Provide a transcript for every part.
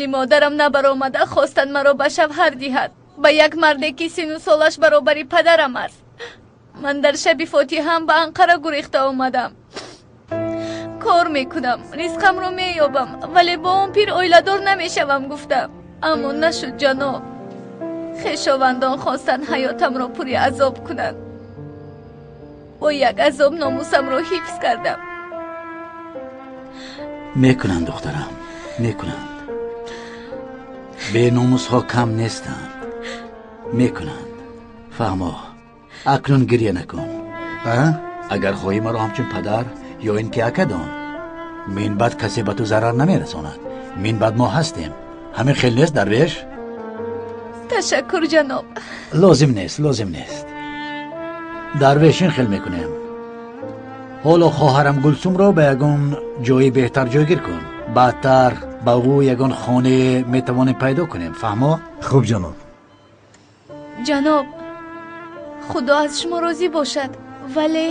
Дили модарам набаромада хостанд маро ба шавҳар диҳад, ба як марде ки сину солаш баробари падарам аст. Ман дар шаби фотиҳаам ба Анқара гурехта омадам. Кор мекунам, ризқамро меёбам, вале бо он пир оиладор намешавам гуфтам. Аммо нашуд ҷаноб. Хешовандон хостанд ҳаётамро пури азоб кунанд. Бо як азоб номусамро ҳифз кардам. Мекунанд духтарам, мекунанд. Беномусҳо кам нестанд. Мекунанд. Фаҳмо, акнун гирья накун. Агар хоҳӣ маро ҳамчун падар ё ин ки ака дон. Мин баъд касе ба ту зарар намерасонад. Мин баъд мо ҳастем. Ҳамин хел нест, дарвеш? Ташаккур ҷаноб. Лозим нест, лозим нест. Дарвеш, ин хел мекунем. Ҳоло хоҳарам Гулсумро ба ягон ҷои беҳтар ҷойгир кун. Баъдтар ба ӯ ягон хонае метавонем пайдо кунем. Фаҳмо? Хуб ҷаноб. Ҷаноб, худо аз шумо розӣ бошад, вале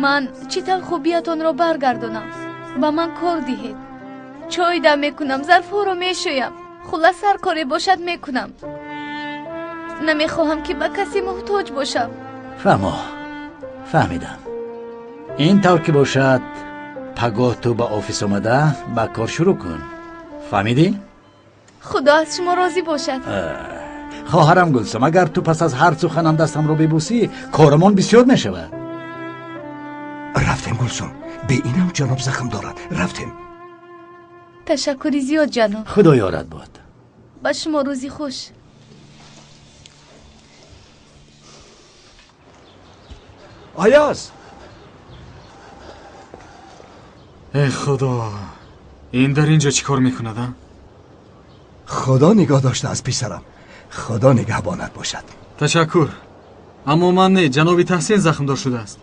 ман чӣ тавр хубиятонро баргардонам? Ба ман кор диҳед. Чой дам мекунам, зарфҳоро мешӯям. Хуллас ҳар коре бошад мекунам. Намехоҳам ки ба касе муҳтоҷ бошам. Фаҳмо, фаҳмидам. Ин тавр ки бошад, пагоҳ ту ба офис омада ба кор шурӯъ кун. Фаҳмидӣ? Худо аз шумо розӣ бошад. Хоҳарам Гулсум, агар ту пас аз ҳар суханам дастамро бибӯсӣ, корамон бисёр мешавад. Рафтем Гулсум, бе инам ҷаноб захм дорад. Рафтем. Ташаккури зиёд ҷаноб. Худо ёрат бод. Ба шумо рӯзи хуш. Аяз! Эй худо, ин дар инҷо чӣ кор мекунад, а? Худо нигоҳ доштааст писарам. Худо нигаҳбонат бошад. Ташаккур. Аммо ман не, ҷаноби Таҳсин захмдор шудааст.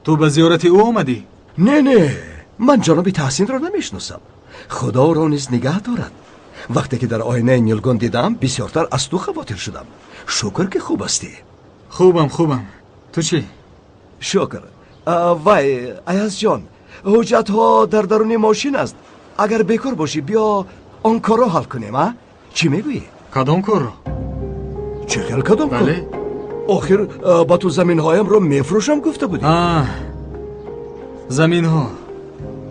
Ту ба зиёрати ӯ омадӣ? Не, не, ман ҷаноби Таҳсинро намешиносам. Худо ӯро низ нигаҳ дорад. Вақте ки дар оинаи нилгон дидам, бисёртар аз ту хавотир шудам. Шукр ки хуб ҳастӣ. Хубам, хубам. Ту чӣ? Шукр. Вай, Аязҷон, ҳуҷҷатҳо дар даруни мошин аст. Агар бекор бошӣ, биё он корро ҳал кунем, а? Чӣ мегӯӣ? Кадом корро? Чӣ хел кадом кор? Бале. Охир ба ту заминҳоямро мефурӯшам гуфта будӣ. Заминҳо.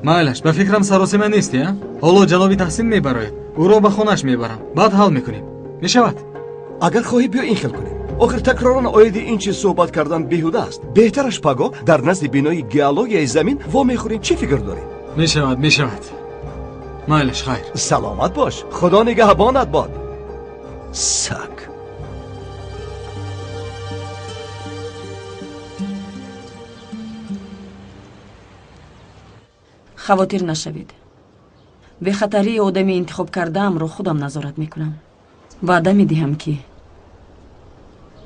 Майлаш, ба фикрам саросима нестӣ, а? Ҳоло ҷаноби Таҳсин мебарояд. Ӯро ба хонааш мебарам. Баъд ҳал мекунем. Мешавад? Агар хоҳӣ биё ин хел кунем. Охир такроран оиди ин чиз суҳбат кардан беҳуда аст. Беҳтараш пагоҳ дар назди бинои геологияи замин вомехӯрем. Чӣ фикр дорӣ? Мешавад, мешавад. Майлаш, хайр. Саломат бош. Худо нигаҳбонат бод. Сак. Хавотир нашавед. Бехатарии одами интихоб кардаамро худам назорат мекунам. Ваъда медиҳам, ки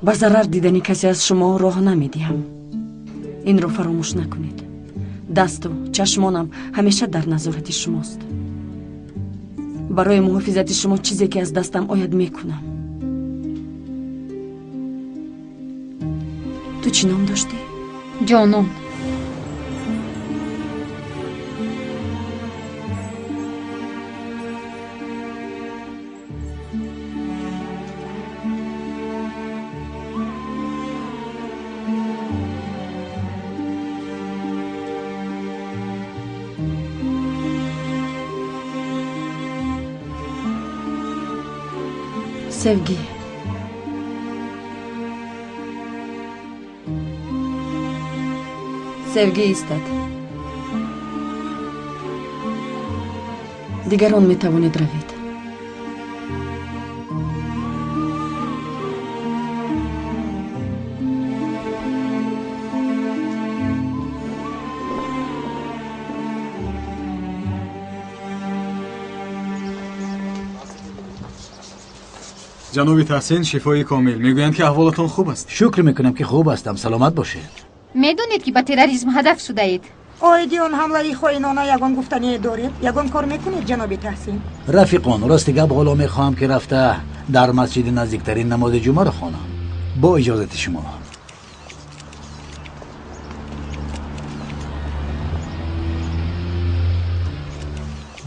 ба зарар дидани касе аз шумо роҳ намедиҳам. Инро фаромӯш накунед. Дасту чашмонам ҳамеша дар назорати шумост. Барои муҳофизати шумо чизе ки аз дастам ояд мекунам. Ту чӣ ном доштӣ? Ҷонон. Sevgi. Sevgi истад. Дигарон метавонед равед. Ҷаноби Таҳсин, шифои комил. Мегӯянд ки аҳволатон хуб аст. Шукр мекунам ки хуб ҳастам. Саломат бошед. Медонед ки ба терроризм ҳадаф шудаед? Оиди он ҳамлаи хоинона ягон гуфтание доред? Ягон кор мекунед, ҷаноби Таҳсин? Рафиқон, рости гап ҳоло мехоҳам ки рафта дар масҷиди наздиктарин намози ҷумъаро хонам. Бо иҷозати шумо.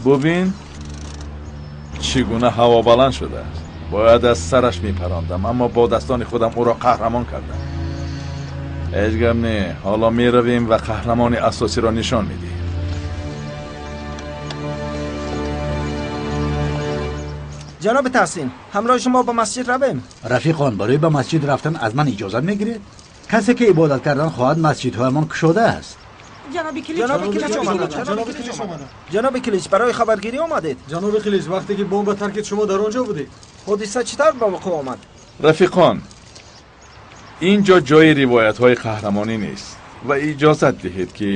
Бубин, чӣ Чӣ гуна ҳавобаланд шудааст. Бояд аз сараш мепарондам, аммо бо дастони худам ӯро қаҳрамон кардам. Ҳеҷ гап не, ҳоло меравем ва қаҳрамони асосиро нишон медиҳем. Ҷаноби Таҳсин, ҳамроҳи шумо ба масҷид равем? Рафиқон, барои ба масҷид рафтан аз ман иҷозат мегиред? Касе ки ибодат кардан хоҳад, масҷидҳоямон кушода аст. Ҷаноби Килич омаданд. Ҷаноби Килич, барои хабаргирӣ омадед? Ҷаноби Килич, вақте ки бомба таркид шумо дар он ҷо будед? Ҳодиса чӣ тавр ба вуқӯъ омад? Рафиқон, ин ҷо ҷои ривоятҳои қаҳрамонӣ нест ва иҷозат диҳед ки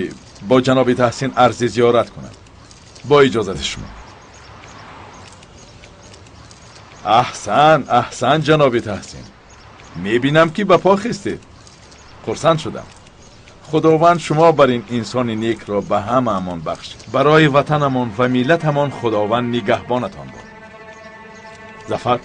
бо ҷаноби Таҳсин арзи зиёрат кунам. Бо иҷозати шумо. Аҳсан, аҳсан, ҷаноби Таҳсин. Мебинам ки ба по хестед. Хурсанд шудам. Худованд шумо бар ин инсони некро ба ҳамаамон бахшид. Барои ватанамон ва миллатамон Худованд нигаҳбонатон бод. Зафар.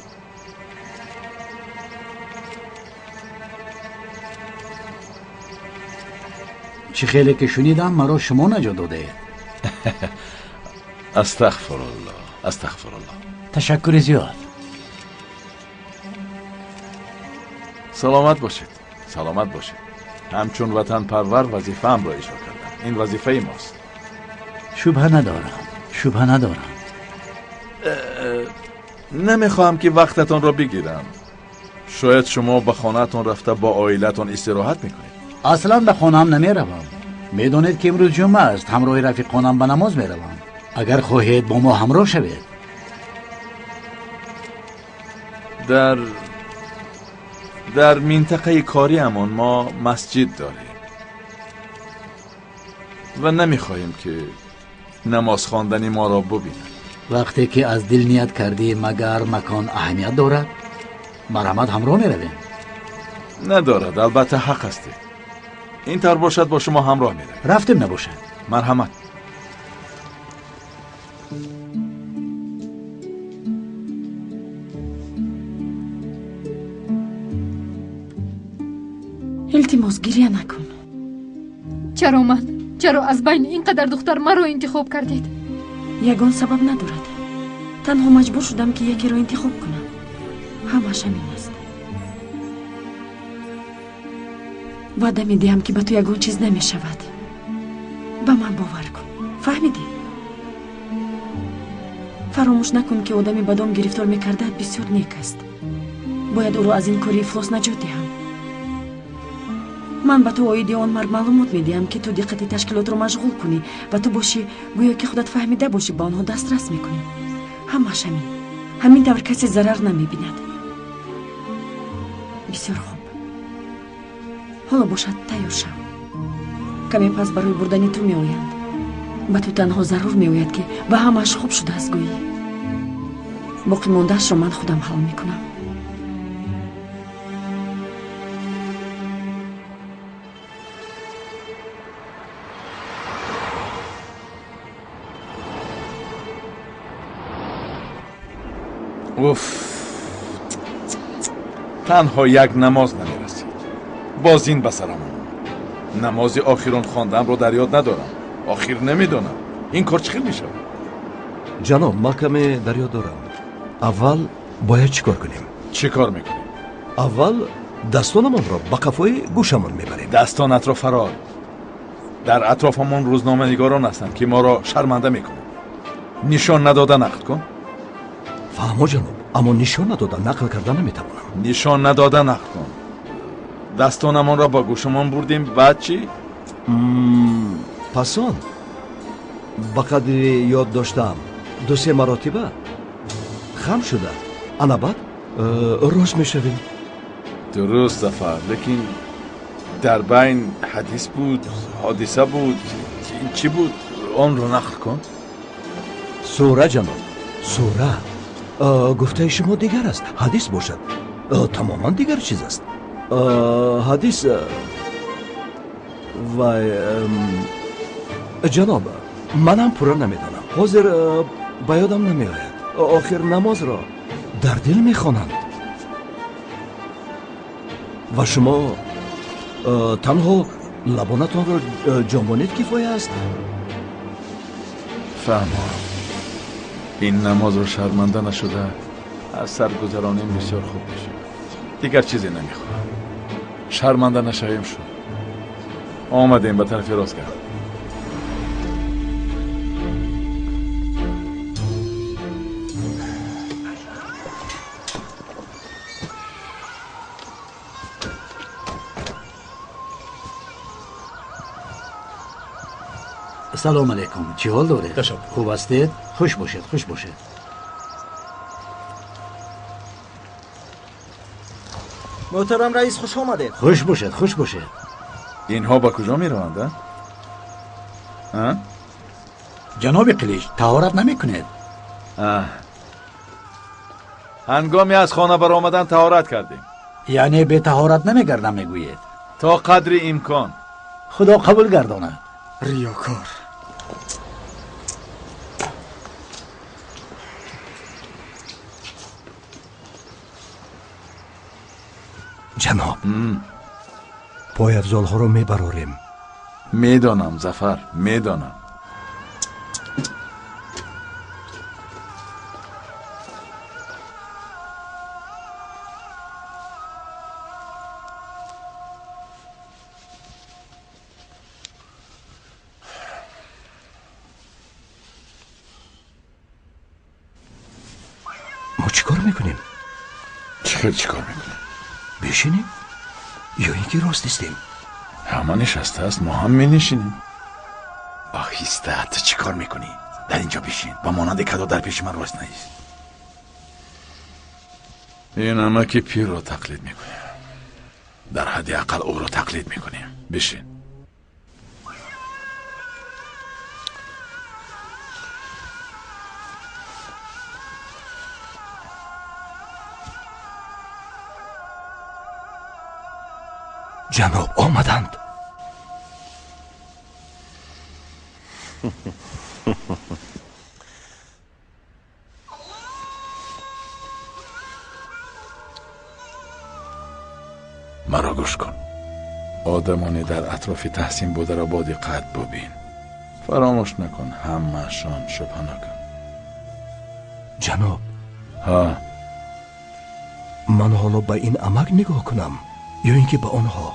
Чӣ хеле ки шунидам, маро шумо наҷот додаед. Астағфируллоҳ, астағфируллоҳ. Ташаккури зиёд. Саломат бошед, саломат бошед. Ҳамчун ватанпарвар вазифаамро иҷро кардам. Ин вазифаи мост. Шубҳа надорам, шубҳа надорам. Намехоҳам ки вақтатонро бигирам. Шояд шумо ба хонаатон рафта бо оилаатон истироҳат мекунед. Аслан ба хонаам намеравам. Медонед ки имрӯз ҷумъа аст, ҳамроҳи рафиқонам ба намоз меравам. Агар хоҳед бо мо ҳамроҳ шавед. Дар минтақаи кориамон мо масҷид дорем ва намехоҳем ки намоз хондани моро бубинанд. Вақте ки аз дил ният кардӣ, магар макон аҳамият дорад? Марҳамат, ҳамроҳ меравем. Надорад, албатта ҳақ ҳастед. Ин тавр бошад, бо шумо ҳамроҳ меравем. Рафтем набошад. Марҳамат. Илтимос, гиря накун. Чаро ман? Чаро аз байни ин қадар духтар маро интихоб кардед? Ягон сабаб надорад. Танҳо маҷбур шудам ки якеро интихоб кунам. Ҳамаш ҳамин аст. Ваъда медиҳам ки ба ту ягон чиз намешавад. Ба ман бовар кун. Фаҳмидӣ? Фаромӯш накун ки одами ба дом гирифтор мекардаат бисёр нек аст. Бояд ӯро аз ин кори ифлос наҷот диҳам. Ман ба ту оиди он мард маълумот медиҳам ки ту диққати ташкилотро машғул кунӣ ва ту бошӣ гӯё ки худат фаҳмида бошӣ ба онҳо дастрас мекунӣ. Ҳамаш ҳамин. Ҳамин тавр касе зарар намебинад. Бисёр хуб. Ҳоло бошад тайёр шав. Каме пас барои бурдани ту меоянд. Ба ту танҳо зарур меояд ки ба ҳамааш хуб шудааст гӯӣ. Боқӣ мондаашро ман худам ҳал мекунам. Уф, танҳо як намоз намерасид. Боз ин ба сарам омад. Намози охирон хондамро дар ёд надорам. Охир намедонам ин кор чӣ хел мешавад. Ҷаноб, ман каме дар ёд дорам. Аввал бояд чӣ кор кунем? Чӣ кор мекунем? Аввал дастонамонро ба қафои гӯшамон мебарем. Дастонатро фарор. Дар атрофамон рӯзноманигорон ҳастанд ки моро шарманда мекунанд. Нишон надода нақл кун. Фаҳмо ҷаноб, аммо нишон надода нақл карда наметавонам. Нишон надода нақл кун. Дастонамонро ба гӯшамон бурдем, баъд чӣ? Пас он ба қадри ёд доштаам ду-се маротиба хам шуда, ана баъд рост мешавем. Дуруст, Зафар, лекин дар байн ҳадис буд, ҳодиса буд, чӣ буд? Онро нақл кун. Сура ҷаноб, сура. Гуфтаи шумо дигар аст. Ҳадис бошад тамоман дигар чиз аст. Ҳадис вай, ҷаноб, манам пурра намедонам. Ҳозир ба ёдам намеояд. Охир намозро дар дил мехонанд ва шумо танҳо лабонатонро ҷонбонед кифоя аст. Фаҳмам. Ин намозро шарманда нашуда аз сар гузаронем бисёр хуб мешавад. Дигар чизе намехоҳам. Шарманда нашавем шуд. Омадем ба тарафи рост гард. Салом алейкум. Чӣ ҳол доред? Ташаккур. Хуб ҳастед? Хуш бошед, хуш бошед. Муҳтарам раис, хуш омадед. Хуш бошед, хуш бошед. Инҳо ба куҷо мераванд, а? Ҷаноби Қилич, таҳорат намекунед? Ҳангоми аз хона баромадан таҳорат кардем. Яъне бетаҳорат намегардам мегӯед? То қадри имкон. Худо қабул гардонад. Риёкор. Ҷаноб, пойафзолҳоро мебарорем. Медонам, Зафар, медонам. Мо чӣ кор мекунем? Чӣ хел чӣ кор мекунем? Бишинем ё ин ки рост истем? Ҳама нишастааст, мо ҳам менишинем. Оҳиста, ту чӣ кор мекунӣ? Дар инҷо бишин, ба монанди кадо дар пеши ман рост наист. Ин амаки пирро тақлид мекунем. Дар ҳадди ақал ӯро тақлид мекунем. Бишин. Ҷаноб, омаданд. Маро гӯш кун. Одамоне дар атрофи Таҳсин бударо бо диққат бубин. Фаромӯш накун, ҳамаашон шубҳаноканд. Ҷаноб, ҳа, ман ҳоло ба ин амак нигоҳ кунам ё ин ки ба онҳо?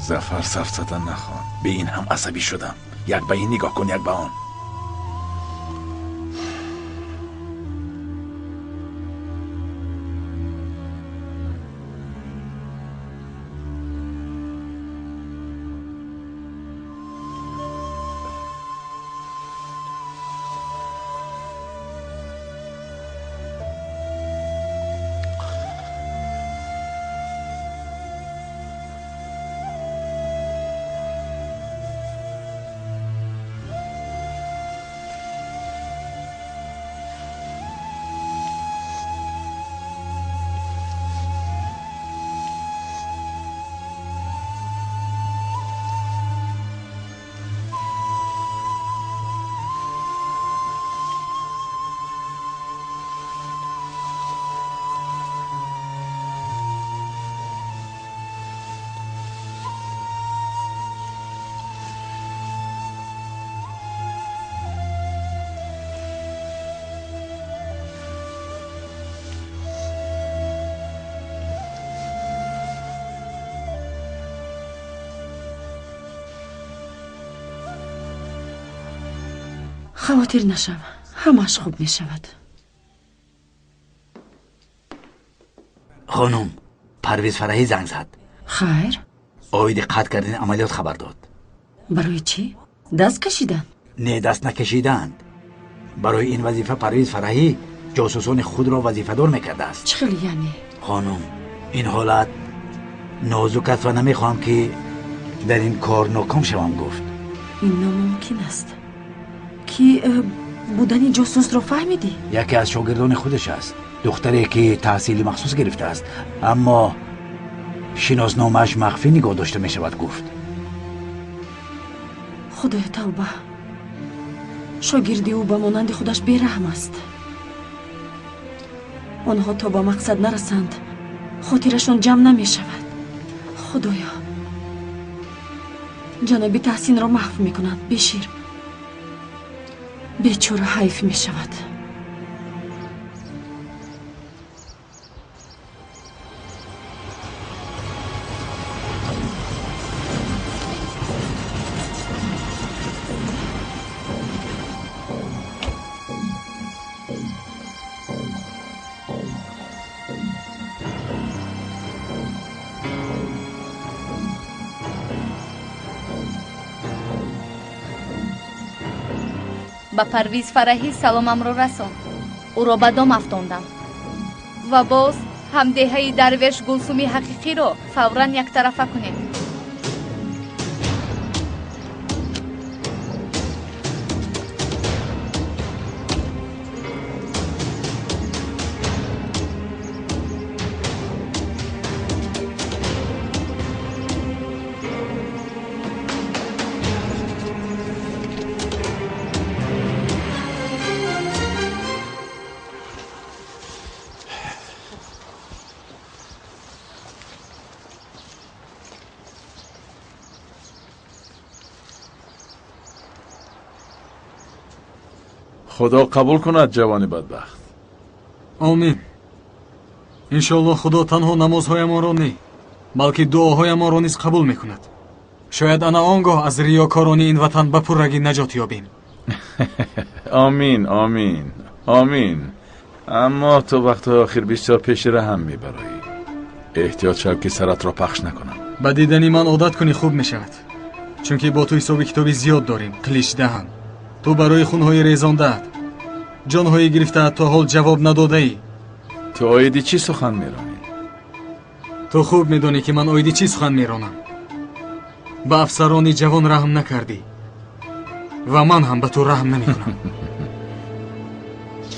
Зафар, сафсата нахон. Бе ин ҳам асабӣ шудам. Як ба ин нигоҳ кун, як ба он. Хавотир нашав, ҳамааш хуб мешавад. Хонум, Парвиз Фараҳӣ занг зад. Хайр? Оиди қатъ кардани амалиёт хабар дод. Барои чӣ? Даст кашиданд? Не, даст накашиданд. Барои ин вазифа Парвиз Фараҳӣ ҷосусони худро вазифадор мекардааст. Чӣ хел яъне? Хонум, ин ҳолат нозук аст ва намехоҳам ки дар ин кор ноком шавам, гуфт. Ин номумкин аст. Ки будани ҷосусро фаҳмидӣ? Яке аз шогирдони худаш аст, духтаре ки таҳсили махсус гирифтааст, аммо шиносномааш махфӣ нигоҳ дошта мешавад, гуфт. Худоё, тавба! Шогирди ӯ ба монанди худаш бераҳм аст. Онҳо то ба мақсад нарасанд, хотирашон ҷамъ намешавад. Худоё, ҷаноби Таҳсинро маҳв мекунанд. Бешир, Бечора ҳайф мешавад. Ба Парвиз Фараҳӣ саломамро расон. Ӯро ба дом афтондам. Ва боз ҳамдеҳаи дарвеш Гулсуми ҳақиқиро фавран яктарафа кунед. Худо қабул кунад ҷавони бадбахт. Омин. Иншоаллоҳ Худо танҳо намозҳоямонро не, балки дуоҳоямонро низ қабул мекунад. Шояд ана он гоҳ аз риёкорони ин ватан ба пуррагӣ наҷот ёбем. Омин, омин, омин. Аммо ту вақтҳои охир бисёр пеши раҳам мебароӣ. Эҳтиёт шав ки саратро пахш накунам. Ба дидани ман одат кунӣ хуб мешавад, чунки бо ту ҳисоби китоби зиёд дорем, қиличдаҳан. Ту барои хунҳои резондаат, ҷонҳои гирифтаат то ҳол ҷавоб надодаӣ. Ту оиди чӣ сухан меронӣ? Ту хуб медонӣ ки ман оиди чӣ сухан меронам. Ба афсарони ҷавон раҳм накардӣ ва ман ҳам ба ту раҳм намекунам.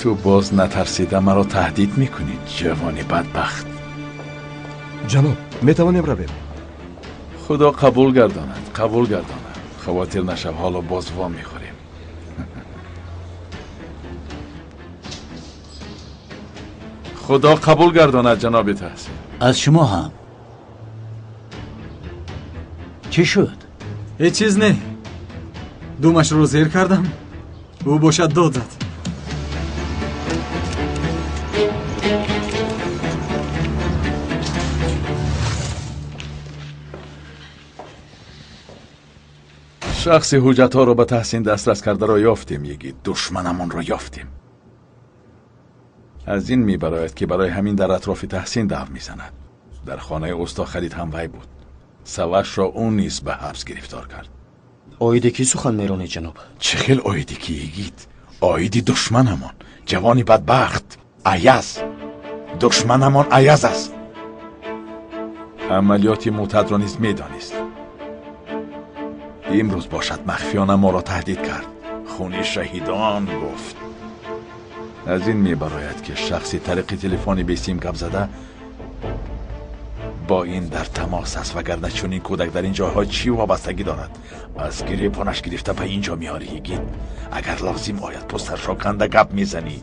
Ту боз натарсида маро таҳдид мекунӣ, ҷавони бадбахт. Ҷаноб, метавонем равем? Худо қабул гардонад, қабул гардонад. Хавотир нашав, ҳоло боз во мехӯрем. Худо қабул гардонад, ҷаноби Таҳсин. Аз шумо ҳам. Чӣ шуд? Ҳеҷ чиз не. Думашро зер кардам, ӯ бошад дод зад. Шахси ҳуҷҷатҳоро ба Таҳсин дастрас кардаро ёфтем, йигит. Душманамонро ёфтем. Аз ин мебарояд ки барои ҳамин дар атрофи Таҳсин давр мезанад. Дар хонаи усто Халид ҳам вай буд. Савашро ӯ низ ба ҳабс гирифтор кард. Оиди кӣ сухан меронӣ, ҷаноб? Чӣ хел оиди кӣ, йигит? Оиди душманамон, ҷавони бадбахт Аяз. Душманамон Аяз аст. Амалиёти мутадро низ медонист. Имрӯз бошад махфиёна моро таҳдид кард. Хуни шаҳидон гуфт. Аз ин мебарояд ки шахси тариқи телефони бесим гап зада бо ин дар тамос аст, вагарна чунин кӯдак дар ин ҷойҳо чӣ вобастагӣ дорад? Аз гиребонаш гирифта ба ин ҷо меорӣ, йигит. Агар лозим ояд пустаршо канда гап мезанӣ.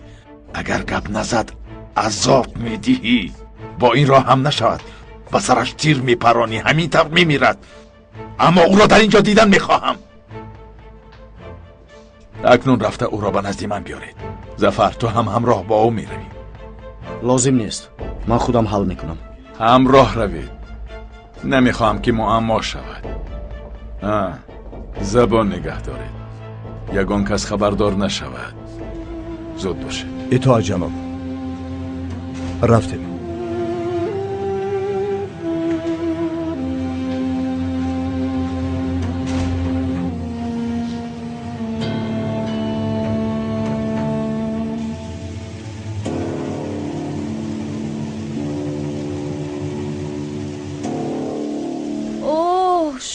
Агар гап назад азоб медиҳӣ. Бо ин роҳ ҳам нашавад, ба сараш тир мепаронӣ, ҳамин тавр мемирад. Аммо ӯро дар ин ҷо дидан мехоҳам. Акнун рафта ӯро ба назди ман биёред. Зафар, ту ҳам ҳамроҳ бо ӯ меравӣ. Лозим нест, ман худам ҳал мекунам. Ҳамроҳ равед. Намехоҳам ки муаммо шавад. Забон нигаҳ доред, ягон кас хабардор нашавад. Зуд бошед. Итоат, ҷаноб. Рафтем.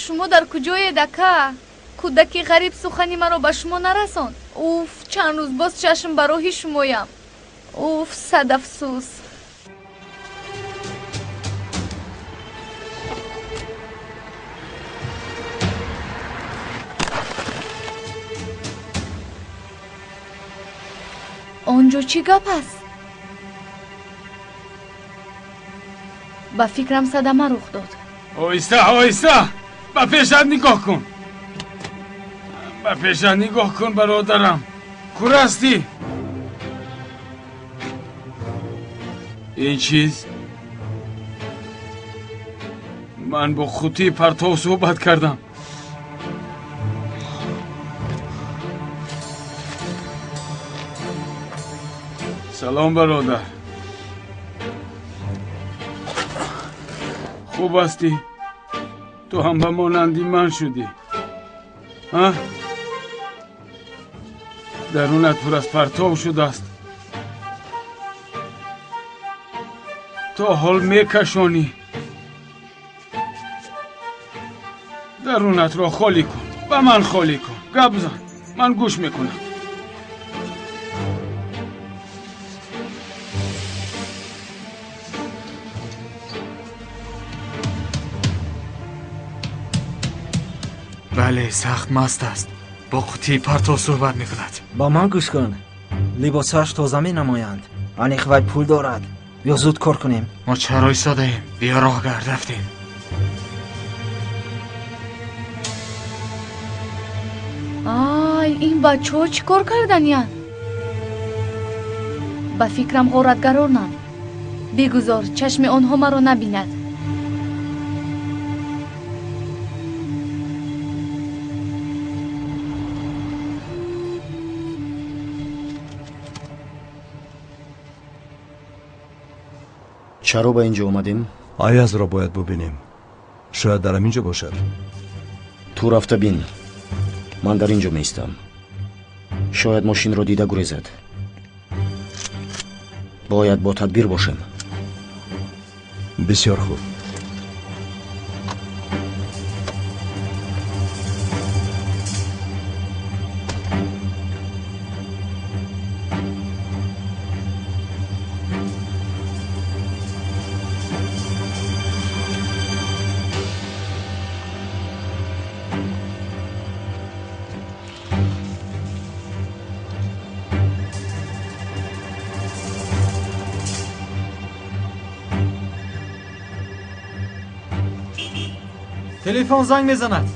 Шумо дар куҷоед, ака? Кӯдаки ғариб сухани маро ба шумо нарасонд. Уф, чанд рӯз боз чашм ба роҳи шумоям. Уф, сад афсӯс. Он ҷо чӣ гап аст? Ба фикрам садама рух дод. Оҳиста, оҳиста! Ба пешат нигоҳ кун, ба пешат нигоҳ кун, бародарам. Кур ҳастӣ? Ин чиз? Ман бо қуттии партов суҳбат кардам. Салом, бародар. Хуб ҳастӣ? Ту ҳам ба монанди ман шудӣ. Ҳа? Дарунат пур аз партов шудааст. То ҳол мекашонӣ. Дарунатро холӣ кун. Ба ман холӣ кун. Гап зан. Ман гӯш мекунам. Бале, сахт маст аст. Бо қуттии партов суҳбат мекунад. Ба ман гӯш кун. Либосҳояш тоза менамоянд. Аниқ вай пул дорад. Биё зуд кор кунем. Мо чаро истодаем? Биё роҳгард рафтем. Ай, ин бачаҳо чӣ кор карданиянд? Ба фикрам ғоратгаронанд. Бигузор чашми онҳо маро набинад. Чаро ба ин ҷо омадем? Аязро бояд бубинем. Шояд дар ҳамин ҷо бошад. Ту рафта бин. Ман дар ин ҷо меистам. Шояд мошинро дида гурезад. Бояд бо тадбир бошем. Бисёр хуб. Телефон занг мезанад.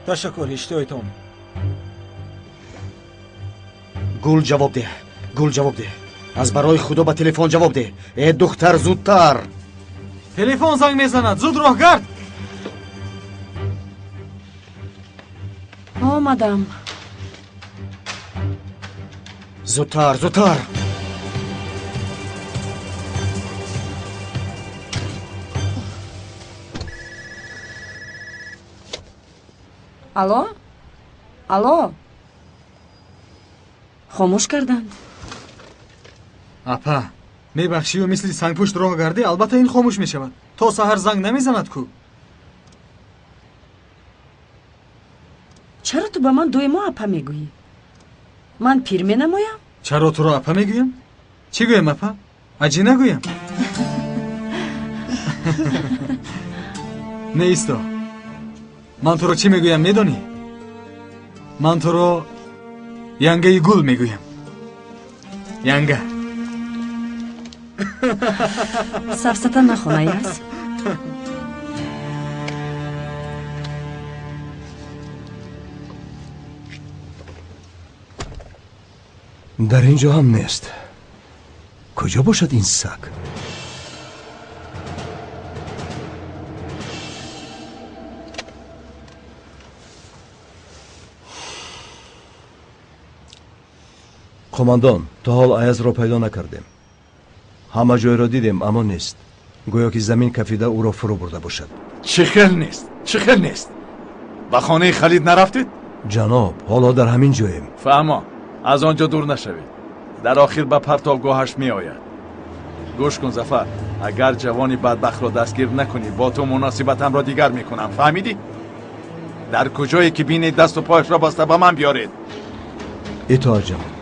Ташаккур, иштиҳоятон. Гул ҷавоб деҳ, гул ҷавоб деҳ. Аз барои Худо ба телефон ҷавоб деҳ. Э духтар, зудтар. Телефон занг мезанад, зуд роҳгард. Омадам. Зудтар, зудтар. Алло? Алло? Хомӯш карданд. Апа, мебахшию мисли сангпушт роҳ гардӣ, албатта ин хомӯш мешавад. То саҳар занг намезанад ку. Чаро ту ба ман доимо апа мегӯӣ? Ман пир менамоям? Чаро туро апа мегӯям? Чӣ гӯям апа? Аҷӣ нагӯям? Не исто. Ман туро чӣ мегӯям медонӣ? Ман туро янгаи гул мегӯям. Янга. Сафсата нахон, Аяз. Дар ин ҷо ҳам нест. Куҷо бошад ин саг? Қомандон, то ҳол Аязро пайдо накардем. Ҳама ҷойро дидем, аммо нест. Гӯё ки замин кафида ӯро фурӯ бурда бошад. Чӣ хел нест? Чӣ хел нест? Ба хонаи Халид нарафтед? Ҷаноб, ҳоло дар ҳамин ҷоем. Фаҳмо, аз он ҷо дур нашавед. Дар охир ба партовгоҳаш меояд. Гӯш кун, Зафар, агар ҷавони бадбахтро дастгир накунӣ, бо ту муносибатамро дигар мекунам. Фаҳмидӣ? Дар куҷое ки бинед, дасту пояшро баста ба ман биёред. Итоат, ҷаноб.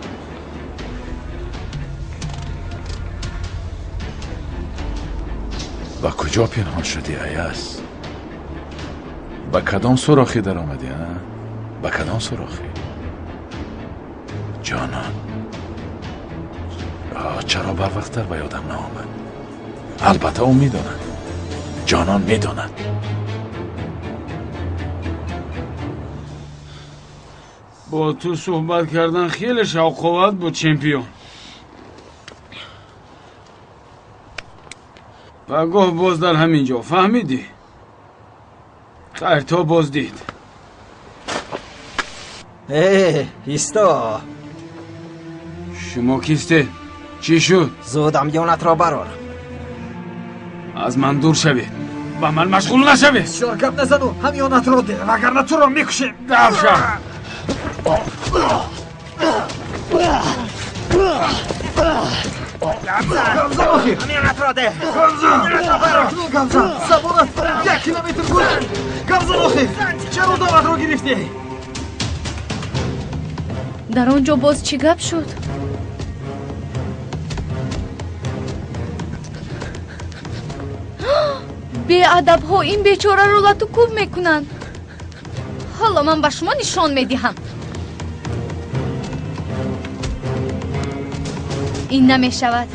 Ба куҷо пинҳон шудӣ, Аяз? Ба кадом сурохӣ даромадӣ, а? Ба кадом сурохӣ? Ҷонон, чаро барвақттар ба ёдам наомад? Албатта ӯ медонад. Ҷонон медонад. Бо ту суҳбат кардан хеле шавқовар буд, чемпион. Пагоҳ боз дар ҳамин ҷо, фаҳмидӣ? Хайр, то боздид. Э, исто! Шумо кистед? Чӣ шуд? Зуд ҳамёнатро барор. Аз ман дур шавед. Ба ман машғул нашавед. Бисёр гап назану ҳамёнатро деҳ, вагарна туро мекушем. Даф шав. Гамзан охир! Ҳамёнатро деҳ! Гамзан! Гамзан! Забонат 1 километр буд! Гамзан охир! Чаро доматро гирифтӣ? Дар он ҷо боз чӣ гап шуд? Беадабҳо ин бечораро лату кӯб мекунанд. Ҳоло ман ба шумо нишон медиҳам. Ин намешавад.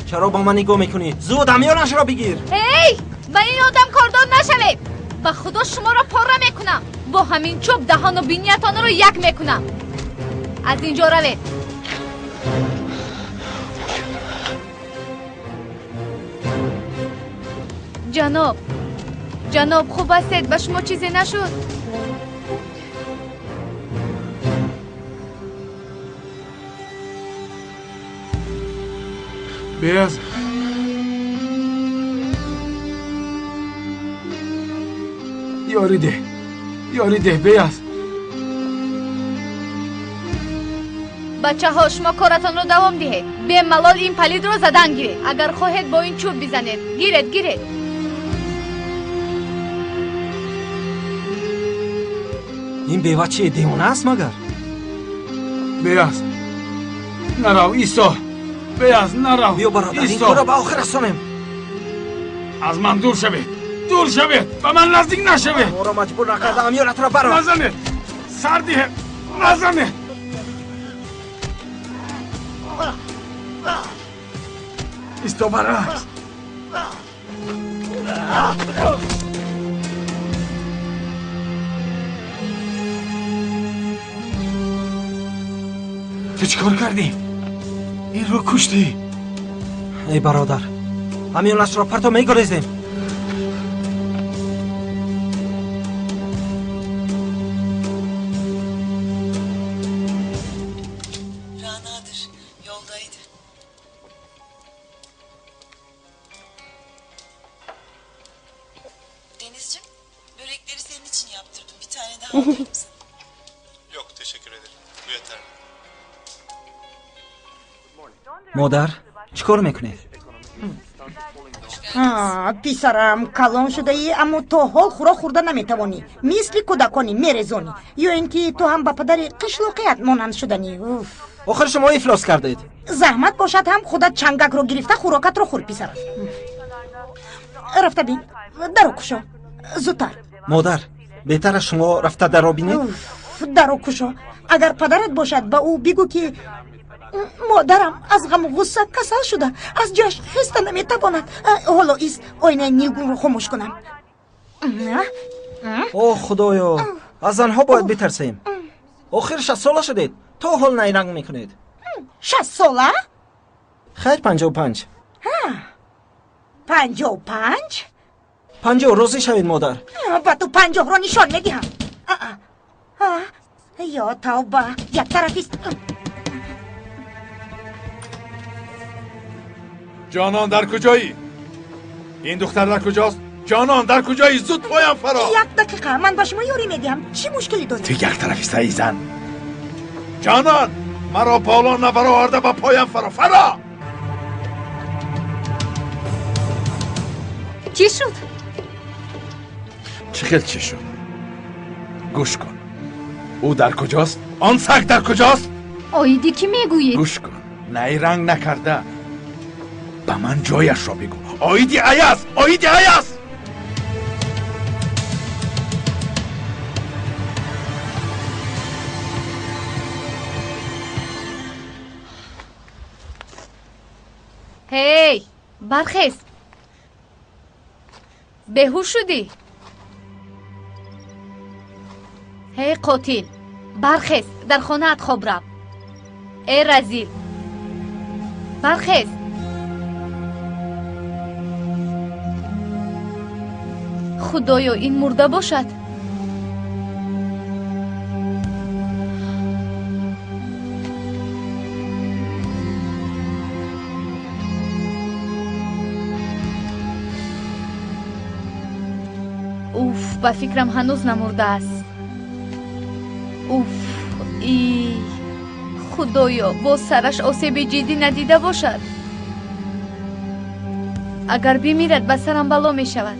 Чаро бо ман нигоҳ мекунӣ? Зуд ҳамёнашро бигир. Эй, ба ин одам кордор нашавед. Ба худо шуморо пора мекунам. Бо ҳамин чӯб даҳону биниятонро як мекунам. Аз ин ҷо равед. Ҷаноб, ҷаноб, хуб ҳастед? Ба шумо чизе нашуд? Беяз, ёрӣ деҳ, ёрӣ деҳ, Беяз. Бачаҳо, шумо коратонро давом диҳед. Бемалол ин палидро задан гиред. Агар хоҳед бо ин чӯб бизанед. Гиред, гиред. Ин бева чи девона аст магар? Беяз, нарав, исто. Беяз, нарав. Биё бародар, ин корро ба охир расонем. Аз ман дур шавед, дур шавед, ба ман наздик нашавед. Моро маҷбур накарда ҳамёнатро барор. Назанед, сар диҳед, назанед. Исто, баръакс. Ту чӣ кор кардӣ? Инро куштӣ. Эй бародар, ҳамёнашро парто мегурезем. Ranadır, yoldaydı. Denizciğim, börekleri senin için yaptırdım. Bir tane daha alır mısın? Yok, teşekkür ederim. Bu yeterli. Модар, чӣ кор мекунед? Писарам, калон шудаӣ, аммо то ҳол хӯрок хӯрда наметавонӣ. Мисли кӯдаконӣ мерезонӣ. Ё ин ки ту ҳам ба падари қишлоқият монанд шуданӣ. Охир шумо ифлос кардед. Заҳмат бошад ҳам худат чангакро гирифта хӯрокатро хӯр, писарам. Рафта бин, даро кушо, зудтар. Модар, беҳтар аст шумо рафта даро бинед? Даро кушо. Агар падарат бошад, ба ӯ бигӯ ки модарам аз ғаму ғусса касал шуда, аз ҷояш хеста наметавонад. Ҳоло ист, оинаи нилгунро хомӯш кунам. О худоё, аз занҳо бояд битарсем. Охир 60 сола шудед, то ҳол найранг мекунед. 60 сола? Хайр, 55. 55? 50, розӣ шавед, модар. Ба ту 50-ро нишон медиҳам. Ё тавба, як тарафист. Ҷонон, дар куҷоӣ? Ин духтар дар куҷост? Ҷонон, дар куҷоӣ? Зуд поям фаро. Як дақиқа, ман ба шумо ёрӣ медиҳам. Чӣ мушкиле доред? Ту як тарафиста, эй зан. Ҷонон, маро боло набароварда ба поям фаро. Фаро! Чӣ шуд? Чӣ хел чӣ шуд? Гӯш кун. Ӯ дар куҷост? Он саг дар куҷост? Оиди кӣ мегӯед? Гӯш кун. Найранг накарда ба ман ҷояшро бигӯ. Оиди Аяз, оиди Аяз. Ҳей, бархез. Беҳуш шудӣ? Эй қотил, бархез, дар хонаат хоб рав. Эй разил, бархез. Худоё, ин мурда бошад. Уф, ба фикрам ҳанӯз намурдааст. Уф, и худоё, боз сараш осеби ҷиддӣ надида бошад. Агар бимирад, ба сарам бало мешавад.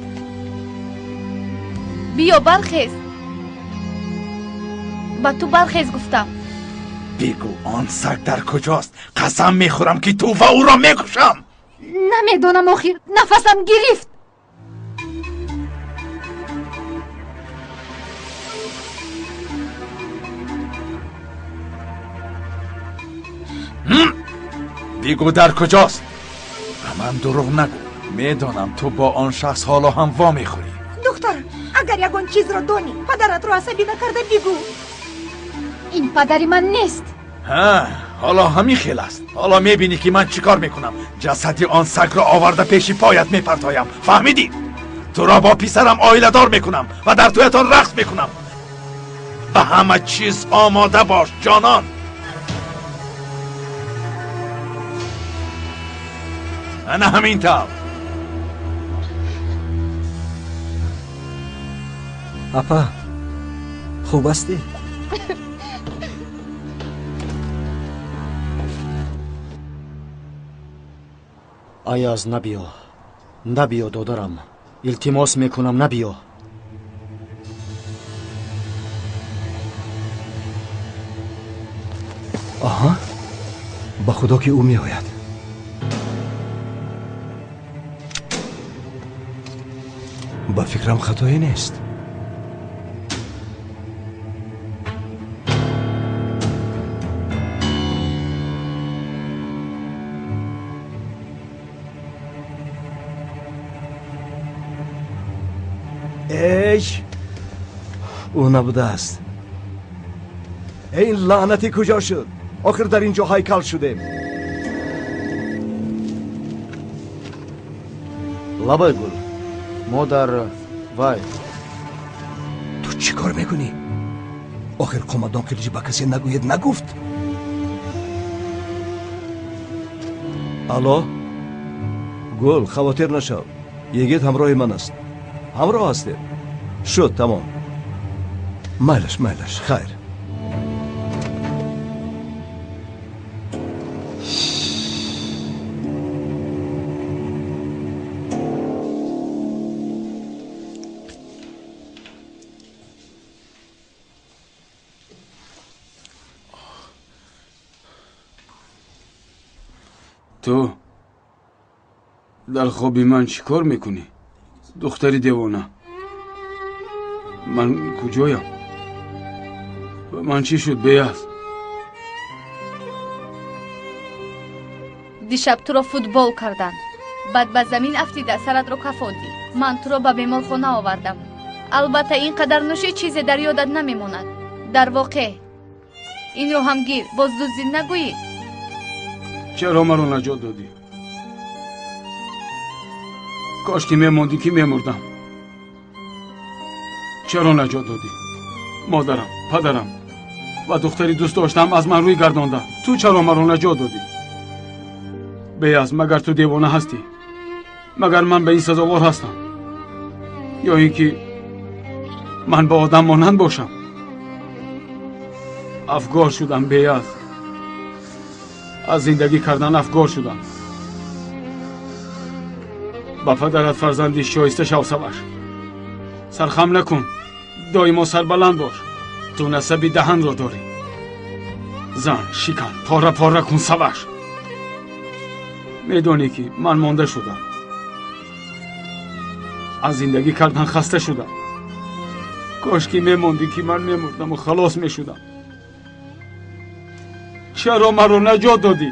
Биё, бархез. Ба ту бархез гуфтам. Бигӯ, он саг дар куҷост? Қасам мехӯрам, ки ту ва ӯро мекушам. Намедонам, охир нафасам гирифт. Бигӯ, дар куҷост? Ба ман дурӯғ нагӯ. Медонам, ту бо он шахс ҳоло ҳам во мехӯрӣ. Духтар, агар ягон чизро донӣ, падаратро асабӣ накарда бигӯ. Ин падари ман нест. Ҳа, ҳоло ҳамин хел аст. Ҳоло мебинӣ, ки ман чӣ кор мекунам. Ҷасади он сагро оварда пеши поят мепартоям. Фаҳмидӣ? Туро бо писарам оиладор мекунам ва дар тӯятон рақс мекунам. Ба ҳама чиз омода бош, ҷонон. Ана ҳамин тавр. Апа, хуб ҳастӣ? Аяз, набиё, набиё, додарам, илтимос мекунам, набиё. Аҳа, ба худо, ки ӯ меояд. Ба фикрам, хатое нест. Эй, ӯ набудааст. Эй, лаънатӣ, куҷо шуд? Охир дар ин ҷо ҳайкал шудем. Лабай, Гул, модар, вай. Ту чӣ кор мекунӣ? Охир қомадон Қилиҷ ба касе нагӯед нагуфт. Алло, Гул, хавотир нашав, йигит ҳамроҳи ман аст. Ҳамроҳ ҳастем. Шуд, тамом. Майлаш, майлаш, хайр. Ту дар хоби ман чӣ кор мекунӣ, духтари девона? Ман куҷоям? Ба ман чӣ шуд, Беяз? Дишаб туро футбол карданд. Баъд ба замин афтида саратро кафондӣ. Ман туро ба беморхона овардам. Албатта, ин қадар нӯшӣ, чизе дар ёдат намемонад. Дар воқеъ, инро ҳам гир, боз дуздид нагӯӣ. Чаро маро наҷот додӣ? Кош ки мемондӣ, ки мемурдам. Чаро наҷот додӣ? Модарам, падарам ва духтари дӯст доштам аз ман рӯй гардонда. Ту чаро маро наҷот додӣ? Беяз, магар ту девона ҳастӣ? Магар ман ба ин сазовор ҳастам? Ё ин ки ман ба одам монанд бошам? Афгор шудам, Беяз. Аз зиндагӣ кардан афгор шудам. Ба падарат фарзанди шоиста шав, Саваш. Сархам накун, доимо сарбаланд бош. Ту насаби даҳанро дорӣ. Зан шикан, пора пора кун, Саваш. Медонӣ, ки ман монда шудам. Аз зиндагӣ кардан хаста шудам. Кош ки мемондӣ, ки ман мемурдаму халос мешудам. Чаро маро наҷот додӣ?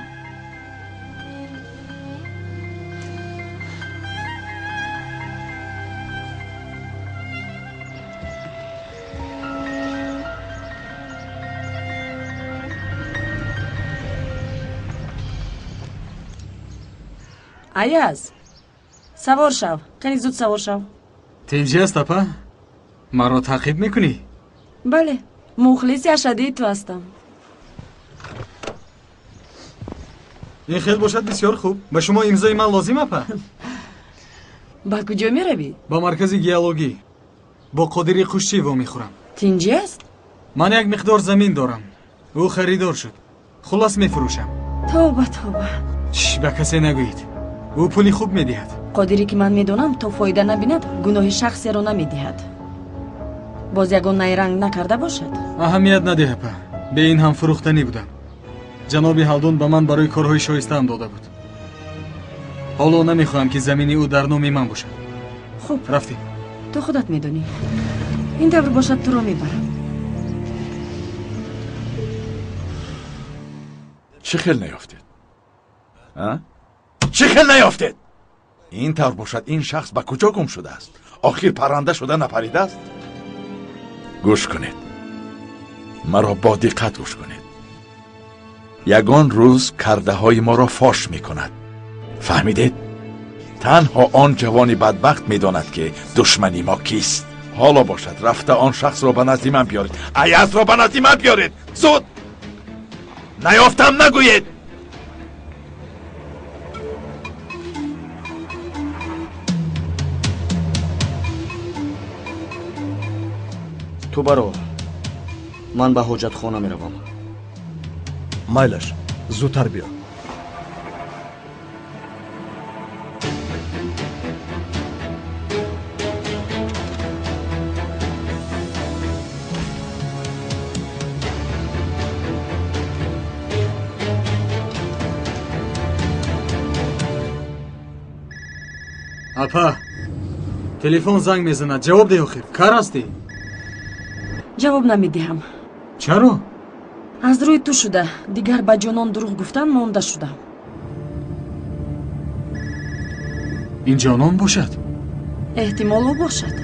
Аяз, савор шав. Қани зуд савор шав. Тинҷӣ аст, апа? Маро таъқиб мекунӣ? Бале, мухлиси ашаддии ту ҳастам. Ин хел бошад бисёр хуб. Ба шумо имзои ман лозим, апа? Ба куҷо меравӣ? Ба маркази геологӣ. Бо Қодири Қушчӣ вомехӯрам. Тинҷӣ аст? Ман як миқдор замин дорам. Ӯ харидор шуд. Хулас мефурӯшам. Тавба, тавба. Чш, ба касе нагӯед. Ӯ пули хуб медиҳад. Қодире ки ман медонам, то фоида набинад, гуноҳи шахсеро намедиҳад. Боз ягон найранг накарда бошад? Аҳамият надеҳ, апа. Бе ин ҳам фурӯхтанӣ будам. Ҷаноби Ҳалдун ба ман барои корҳои шоистаам дода буд. Ҳоло намехоҳам, ки замини ӯ дар номи ман бошад. Хуб. Рафтем. Ту худат медонӣ. Ин тавр бошад, туро мебарам. Чӣ хел наёфтед? Чӣ хел наёфтед? Ин тавр бошад, ин шахс ба куҷо гум шудааст? Охир парранда шуда напаридааст? Гӯш кунед. Маро бо диққат гӯш кунед. Ягон рӯз кардаҳои моро фош мекунад. Фаҳмидед? Танҳо он ҷавони бадбахт медонад, ки душмани мо кист. Ҳоло бошад, рафта он шахсро ба назди ман биёред. Аязро ба назди ман биёред. Зуд! Наёфтам нагӯед. Ту баро, ман ба ҳоҷатхона меравам. Майлаш, зудтар биё. Апа, телефон занг мезанад. Ҷавоб деҳ охир. Кар ҳастӣ? Ҷавоб намедиҳам. Чаро? Аз рӯи ту шуда. Дигар ба ҷонон дурӯғ гуфтан монда шудам. Ин ҷонон бошад? Эҳтимол ӯ бошад.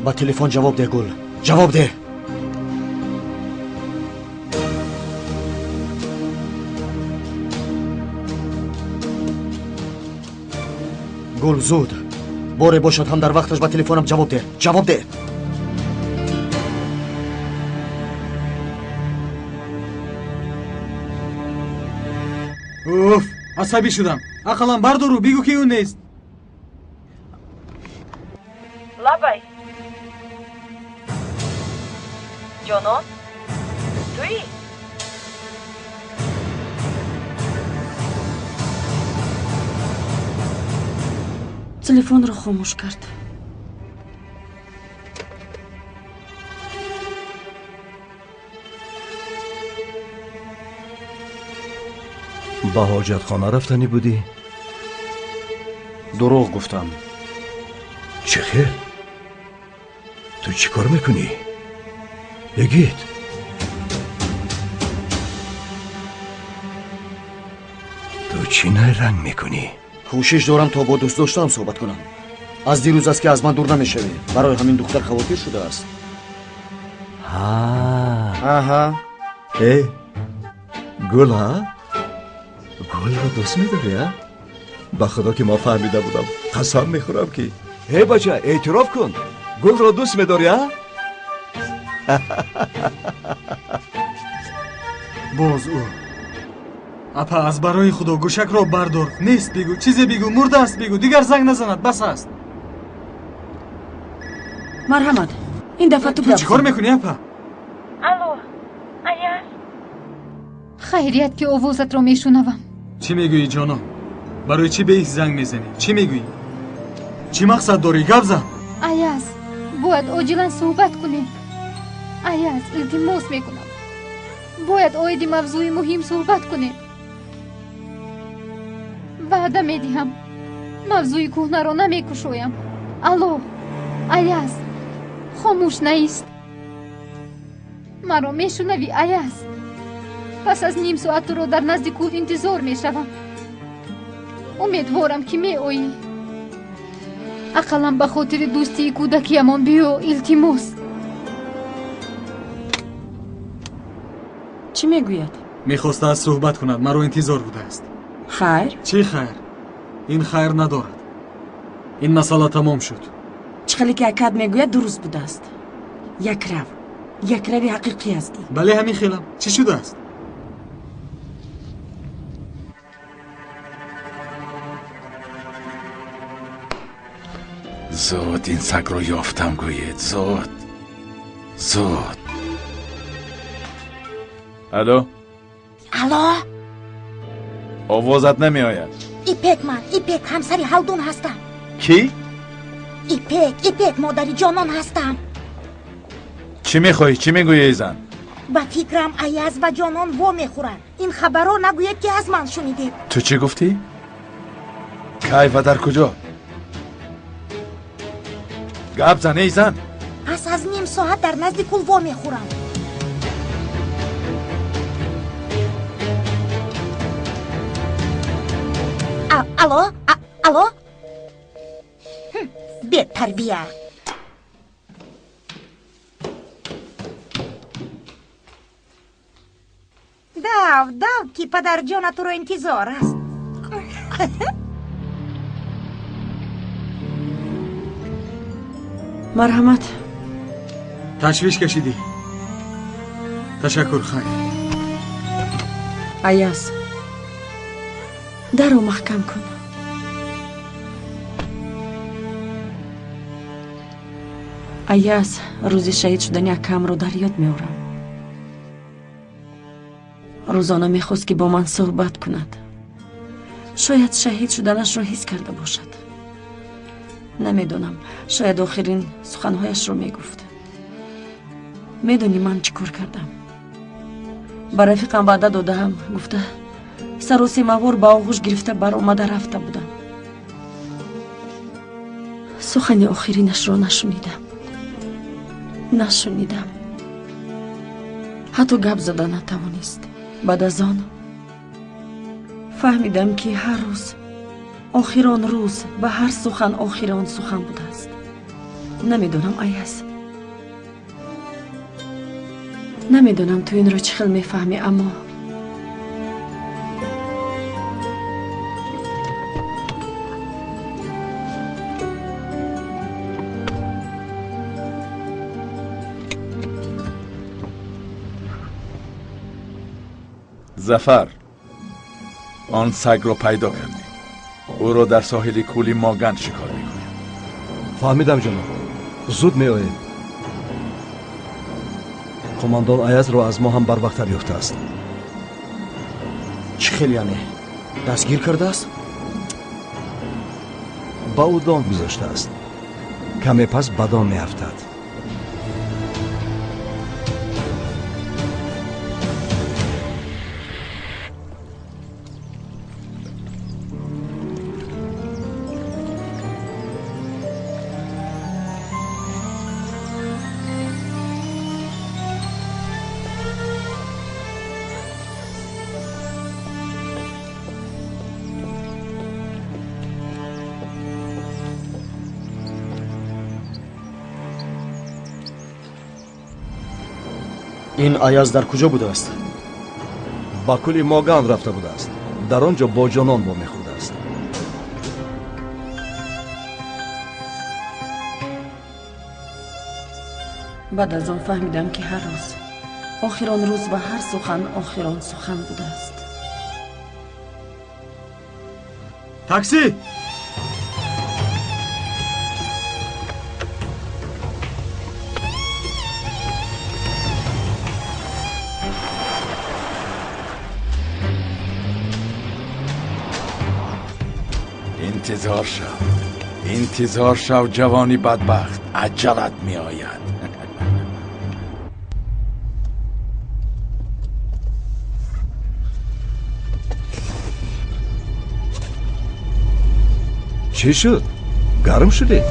Ба телефон ҷавоб деҳ, Гул. Ҷавоб деҳ. Гул, зуд. Боре бошад ҳам дар вақташ ба телефонам ҷавоб деҳ. Ҷавоб деҳ. Уф, асабӣ шудам. Ақаллан бардору бигӯ, ки ӯ нест. Лабай. Ҷонон, туӣ? Телефонро хомӯш кард. Ба ҳоҷатхона рафтанӣ будӣ? Дурӯғ гуфтам. Чӣ хел? Ту чӣ кор мекунӣ? Ягит! Ту чӣ найранг мекунӣ? Кӯшиш дорам, то бо дӯст доштаам суҳбат кунам. Аз дирӯз аст, ки аз ман дур намешавӣ. Барои ҳамин духтар хавотир шудааст. Аҳа. Э, Гул, ҳа? Гулро дӯст медорӣ, а? Ба худо, ки ман фаҳмида будам. Қасам мехӯрам, ки. Э, бача, эътироф кун. Гулро дӯст медорӣ, а? Боз ӯ. Апа, аз барои худо гӯшакро бардор. Нест бигӯ, чизе бигӯ, мурдааст бигӯ, дигар занг назанад, бас аст. Марҳамат, ин дафъа ту Ту чӣ кор мекунӣ, апа? Алло, Аяз. Хайрият, ки овозатро мешунавам. Чӣ мегӯӣ, ҷонон? Барои чӣ беҳ занг мезанӣ? Чӣ мегӯӣ? Чӣ мақсад дорӣ? Гап зан. Аяз, бояд оҷилан суҳбат кунем. Аяз, илтимос мекунам. Бояд оиди мавзӯи муҳим суҳбат кунем. Ваъда медиҳам, мавзӯи кӯҳнаро намекушоям. Алло, Аяз, хомӯш наист. Маро мешунавӣ, Аяз? Пас аз ним соат туро дар назди кӯл интизор мешавам. Умедворам, ки меоӣ. Ақаллан ба хотири дӯстии кӯдакиямон биё, илтимос. Чӣ мегӯяд? Мехостааст суҳбат кунад, маро интизор будааст. Хайр? Чӣ хайр? Ин хайр надорад. Ин масъала тамом шуд. Чӣ хеле ки акад мегӯяд, дуруст будааст. Якрав, якрави ҳақиқӣ ҳастӣ. Бале, ҳамин хелам. Чӣ шудааст? Зуд ин сагро ёфтам, гӯед, зуд, зуд. Алло? Алло? Овозат намеояд. Ипек, ман Ипек, ҳамсари Ҳалдун ҳастам. Кӣ? Ипек, Ипек, модари ҷонон ҳастам. Чӣ мехоҳӣ? Чӣ мегӯӣ, эй зан? Ба фикрам Аяз ва ҷонон во мехӯранд. Ин хабарро нагӯед, ки аз ман шунидед. Ту чӣ гуфтӣ? Кай ва дар куҷо? Гап зан, эй зан. Пас аз ним соат дар назди кул во мехӯрам. Алло, алло? Бетарбия. Дав, дав, ки падарҷона туро интизор аст. Марҳамат. Ташвиш кашидӣ. Ташаккур, хайр. Аяз, дарро маҳкам кун. Аяз, рӯзи шаҳид шудани акамро дар ёд меорам. Рӯзона мехост, ки бо ман суҳбат кунад. Шояд шаҳид шуданашро ҳис карда бошад. Намедонам, шояд охирин суханҳояшро мегуфт. Медонӣ ман чӣ кор кардам? Ба рафиқам ваъда додаам, гуфта саросемавор ба оғӯш гирифта баромада рафта будам. Сухани охиринашро нашунидам. Нашунидам. Ҳатто гап зада натавонист. Баъд аз он фаҳмидам, ки ҳар рӯз охирон рӯз ва ҳар сухан охирон сухан будааст. Намедонам, Аяз, намедонам ту инро чӣ хел мефаҳмӣ, аммо Зафар, он сагро пайдо кардем. Ӯро дар соҳили кӯли Моган шикор мекунем. Фаҳмидам, ҷаноб. Зуд меоем. Қумондон Аязро аз мо ҳам барвақттар ёфтааст. Чӣ хел яъне? Дастгир кардааст? Ба ӯ дон гузоштааст. Каме пас ба дон меафтад. Ин Аяз дар куҷо будааст? Ба кӯли Моган рафта будааст. Дар он ҷо бо ҷонон вомехӯрдааст. Баъд аз он фаҳмидам, ки ҳар рӯз охирон рӯз ва ҳар сухан охирон сухан будааст. Такси! Интизор шав, интизор шав, ҷавони бадбахт, аҷалат меояд. Чӣ шуд? Гарм шудӣ?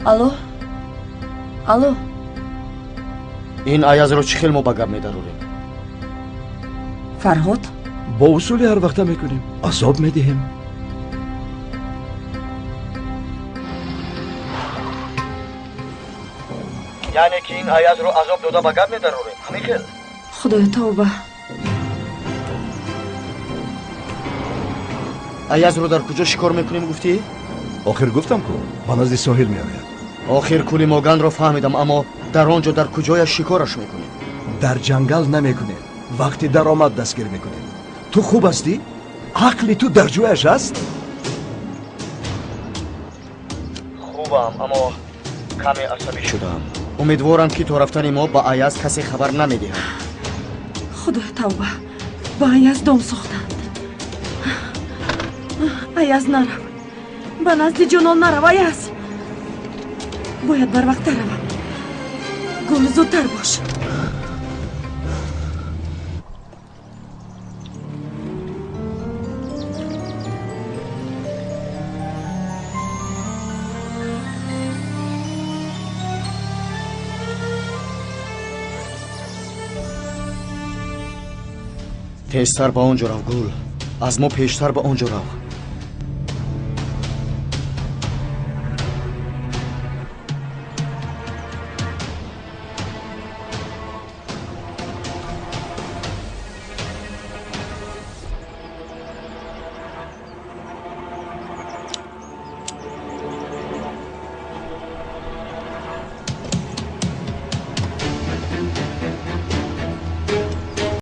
Алло, алло. Ин Аязро чӣ хел мо ба гап медарорем? Фарҳод, бо усули ҳар вақта мекунем, азоб медиҳем. Яъне ки ин Аязро азоб дода ба гап медарорем, ҳамин хел? Худоё, тавба. Аязро дар куҷо шикор мекунем гуфтӣ? Охир гуфтам ку, ба назди соҳил меояд. Охир кӯли Моганро фаҳмидам, аммо дар он ҷо дар куҷояш шикораш мекунем? Дар ҷангал намекунем, вақти даромад дастгир мекунем. Ту хуб ҳастӣ? Ақли ту дар ҷояш аст? Хубам, аммо каме асабӣ шудам. Умедворам, ки то рафтани мо ба Аяз касе хабар намедиҳад. Худоё, тавба, ба Аяз дом сохтанд. Аяз, нарав, ба назди ҷонон нарав. Аяз, бояд барвақттар равам. Гул, зудтар бош. Тезтар ба он ҷо рав, Гул, аз мо пештар ба он ҷо рав.